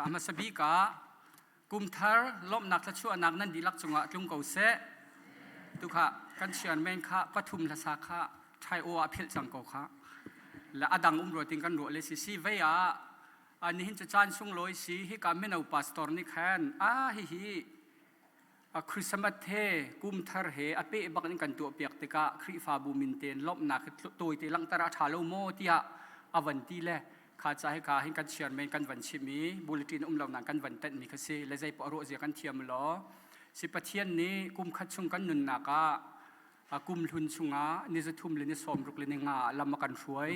A hmasa bik ah kumthar lawmhnak thluachuahnak nan dihlak cungah tlung ko seh. Tukha kan chairman kha pathum hlasa kha ṭhai aw ah philh cang ko kha. Le a dang um rua ting kan ruah le si si vei ah nihin cu caan sunglawi si hika mino pastor nih khan a hihi Christmas he kumthar he a peh bak in kan tuahpiak tikah Khrihfabu min tein lawmhnak hi tawite langhter a ṭha lo maw tiah a van ti le kha ca hi ka hin kan chairman kan van chim i bulletin um lo nain kan van tenh mi kha si le zei poah ruah zia kan thiam law si Pathian nih kum khat chung kan nunnak ah kum hlun chungah ni zathum le ni sawmruk le ni nga ah lam a kan hruai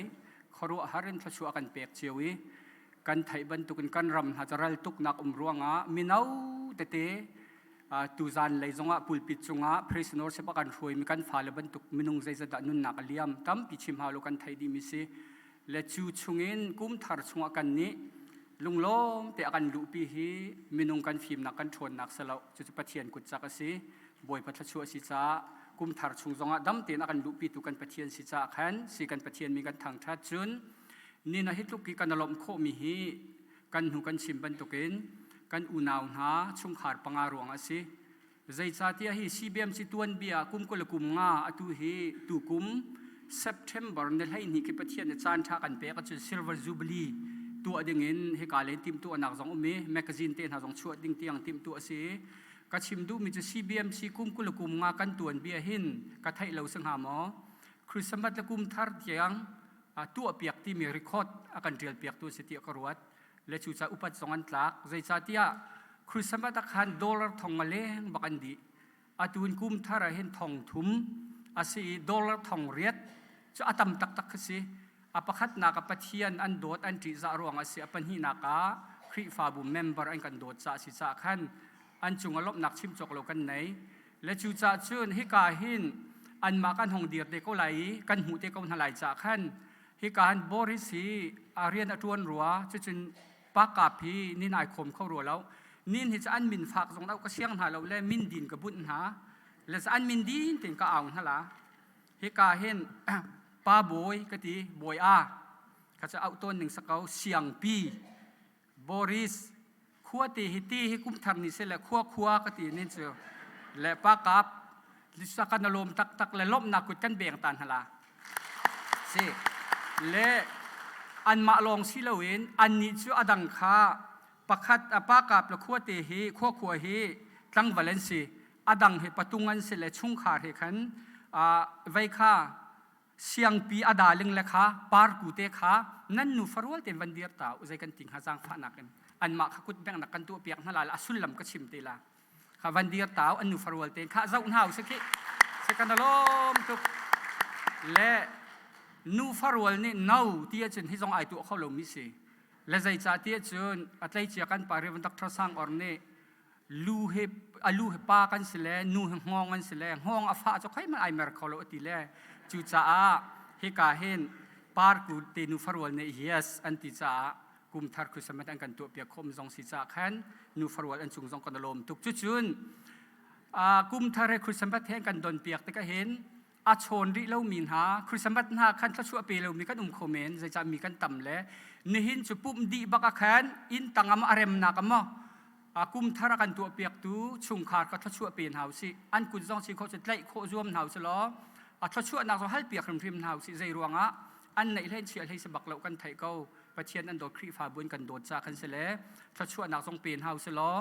khuaruahhar in thluachuah a kan pek cio i kan theih bantukin kan ram hna cu ral tuknak um ruangah mino tete tuzan lei zongah pulpit cungah prisoner a kan hruaimi kan fale bantuk minung zeizat dah nunnak a liam tampi chim hau lo kan theih dihmi si le cu chungin kum thar chungah kan nih lunglawm te a kan luhpi hi minung kan fimnak kan ṭhawnnak si lo cucu Pathian kut cak a si Bawipa thluachuah si caah kum thar chung zongah dam tein a kan luhpi tu kan Pathian si caah khan si kan Pathian mi kan thangṭhat cun ni na hi tluk i kan lawmh khawhmi hi kan hnu kan chim bantukin kan unau hna chungkhar panga ruang a si. Zeicahtiah hi CBMC tuanbia kum 20 le kum nga atu hi tukum September ni 12 khi Pathian nih caan ṭha kan pek ahcun Silver Jubilee tuah dingin hika len timhtuahnak zong um i magazine te hna zong chuah ding tiang timhtuah a si. Ka chim duhmi cu CBMC kum 20 le kum nga kan tuanbia hin ka theih lo si hnga maw? Christmas le kum thar tiang tuahpiak timi record a kan ṭialpiaktu a si tiah ka ruat. Le cucaah upat zong an tlak. Zeicahtiah Christmas ah khan dollar thong a leng bak an dih. Atu in kum thar ah hin thong thum a si i dollar thong riat cu a tam taktak khi si. A pakhatnak ah Pathian an dawt an ṭihzah ruang a si. A pahnihnak ah Khrihfabu member an kan dawt caah a si caah khan an cung ah lawmhnak chim cawk lo kan nei. Le cucaah cun hika hin anmah kan hong dir te ko lai i kan hmuh te ko hna lai caah khan hika han Boris hi a rian a ṭuan rua cucun pakap hi nin ai khawm kho rua lo nin hi cu an min fak zong ka siang hna lo le min din ka bunh hna le an min din tin ka au hna la hika hin pa bawi ka ti bawi a kha cu auh tawn ning sako siangpi Boris khua ti hi ti hi kum thar ni se le khua khua ka ti nin cu le pa kap lisa kan lawm taktak le lawmhnak kut kan beng tan hala si le anmah lawng si loin annih cu adang kha pakhat pa kap le khua te hi khua khua hi tlangval an si adang hi patung an si le chungkhar he khan vei kha siangpi a daling le kha parku te kha nan nu farual ten van dir ta u zei kan ting ha zaangfahnak in anmah kha kut bengnak kan tuah piak hna la a sullam ka chim te la kha van dir ta an nu farual ten kha zoh hna u se khi se kan lom tuk le nu farual nih no ti ahcun hi zong ai tuah kho lo mi si le zeicah ti ahcun a tleicia kan pa Reverend Dr. Sang Or nih lu he a lu he pa kan si le nu he hngawng an si le hngawng a fah cu khoi man ai mer kho lo ti le cucaah hika hin parku te nu farual nih yes an ti caah kum thar Christmas an kan tuah piak khom zong si caah khan nu farual an cung zong kan lawm tuk cucun kum thar he Christmas he kan don piak tikah hin a chawn rih lomi hna Christmas hna khan thluachuah pe lomi kan um kho men zeicah mi kan tam le nihin cu pumh dih bak ah khan inn tangam a remnak a a kum thar a kan tuah piaktu chungkhar ka thluachuah pe hna usih an kut zong si khawh cu tlaih khawh zuam hna usih law a thluachuahnak zong hal piak hrimhrim hna usih zei ruangah an neih hlein chia hlei si bak lo kan theih ko Pathian an dawt Khrihfabu in kan dawt ca kan si le thluachuahnak zong pe hna usih law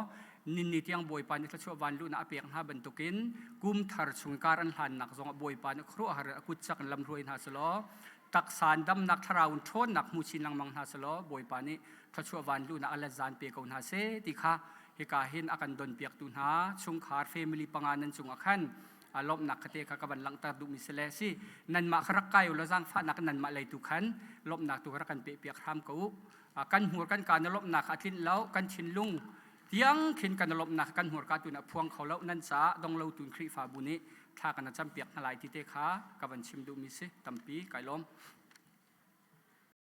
ninni tiang Bawipa nih thluachuah vanluhnak a pek hna bantukin kum thar chung kar an hlannak zongah Bawipa nih khuaruahhar a kut cak in lamhruai hna selaw taksa in damnak thlarau in ṭhawnnak hmu chin lengmang hna selaw Bawipa nih thluachuah vanluhnak a let zan pe ko hna seh ti kha hika hin a kan donpiaktu hna chungkhar family panga nan cungah khan lawmhnak kha te kha ka van langhter duhmi si le si nanmah kha rak kai u law zaangfahnak nanmah lei tu khan lawmhnak tu kha rak kan pehpiak hram ko u kan hmur kan ka na lawmhnak kha a tlinh lo kan thinlung tiang khin kan lawmhnak kan hmurka tu na phuang kho lo nan caah donglo tun Khrihfabu nih thla kan campiak hna lai ti te kha ka van chim duhmi si tampi kai lawm.